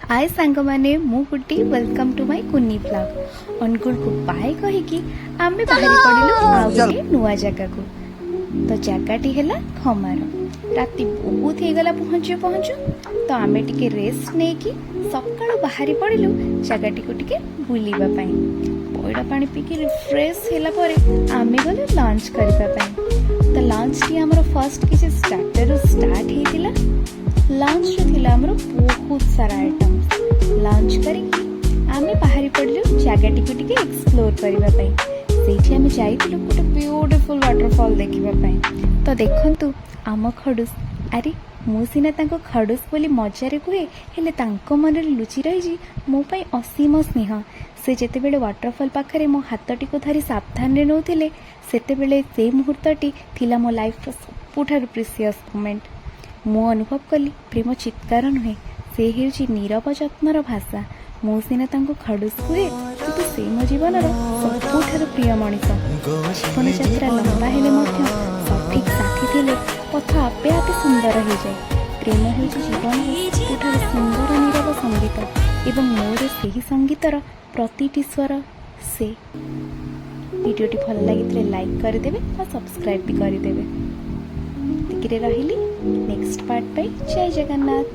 ହାଏ ସାଙ୍ଗମାନେ, ମୁଁ Guddi. Welcome to my Kuni vlog. ଅନୁଗୁଳକୁ ବାଏ କହିକି ଆମେ ବାହାରି ପଡ଼ିଲୁ ଆଉ ଗୋଟେ ନୂଆ ଜାଗାକୁ। ତ ଜାଗାଟି ହେଲା ଖମାର। ରାତି ବହୁତ ହେଇଗଲା ପହଞ୍ଚୁ ପହଞ୍ଚୁ। ତ ଆମେ ଟିକେ ରେଷ୍ଟ ନେଇକି ସକାଳୁ ବାହାରି ପଡ଼ିଲୁ ଜାଗାଟିକୁ ଟିକେ ବୁଲିବା ପାଇଁ। ପଇଡ଼ ପାଣି ପିଇକି ରିଫ୍ରେଶ ହେଲା ପରେ ଆମେ ଗଲୁ ଲଞ୍ଚ କରିବା ପାଇଁ। ତ ଲଞ୍ଚଟି ଆମର ଫାର୍ଷ୍ଟ କିଛି ଷ୍ଟାର୍ଟରରୁ ଷ୍ଟାର୍ଟ ହେଇଥିଲା। ଲଞ୍ଚରେ ଥିଲା ଆମର ବହୁତ ସାରା ଆଇଟମ୍ସ। ଲଞ୍ଚ କରିକି ଆମେ ବାହାରି ପଡ଼ିଲୁ ଜାଗାଟିକୁ ଟିକେ ଏକ୍ସପ୍ଲୋର କରିବା ପାଇଁ। ସେଇଠି ଆମେ ଯାଇଥିଲୁ ଗୋଟେ ବ୍ୟୁଟିଫୁଲ୍ ୱାଟରଫଲ୍ ଦେଖିବା ପାଇଁ। ତ ଦେଖନ୍ତୁ ଆମ ଖଡୁସ୍। ଆରେ, ମୁଁ ସିନା ତାଙ୍କୁ ଖଡୁସ୍ ବୋଲି ମଜାରେ କୁହେ, ହେଲେ ତାଙ୍କ ମନରେ ଲୁଚି ରହିଛି ମୋ ପାଇଁ ଅସୀମ ସ୍ନେହ। ସେ ଯେତେବେଳେ ୱାଟରଫଲ୍ ପାଖରେ ମୋ ହାତଟିକୁ ଧରି ସାବଧାନରେ ନେଉଥିଲେ, ସେତେବେଳେ ସେ ମୁହୂର୍ତ୍ତଟି ଥିଲା ମୋ ଲାଇଫ୍ର ସବୁଠାରୁ ପ୍ରିସିୟସ୍ ମୋମେଣ୍ଟ। ମୁଁ ଅନୁଭବ କଲି, ପ୍ରେମ ଚିତ୍କାର ନୁହେଁ, ସେ ହେଉଛି ନୀରବ ଯତ୍ନର ଭାଷା। ମୁଁ ସିନା ତାଙ୍କୁ ଖଡୁସ୍ କୁହେ, କିନ୍ତୁ ସେ ମୋ ଜୀବନର ସବୁଠାରୁ ପ୍ରିୟ ମଣିଷ। ଜୀବନ ଯାତ୍ରା ଲମ୍ବା ହେଲେ ମଧ୍ୟ ସଠିକ୍ ସାଥୀ ଥିଲେ ପଥ ଆପେ ଆପେ ସୁନ୍ଦର ହେଇଯାଏ। ପ୍ରେମ ହେଉଛି ଜୀବନର ସବୁଠାରୁ ସୁନ୍ଦର ନୀରବ ସଙ୍ଗୀତ ଏବଂ ମୋର ସେହି ସଙ୍ଗୀତର ପ୍ରତିଟି ସ୍ୱର ସେ। ଭିଡ଼ିଓଟି ଭଲ ଲାଗିଥିଲେ ଲାଇକ୍ କରିଦେବେ ଆଉ ସବସ୍କ୍ରାଇବ୍ ବି କରିଦେବେ। ଏତିକିରେ ରହିଲି। ନେକ୍ସଟ ପାର୍ଟ ପାଇଁ ଜୟ ଜଗନ୍ନାଥ।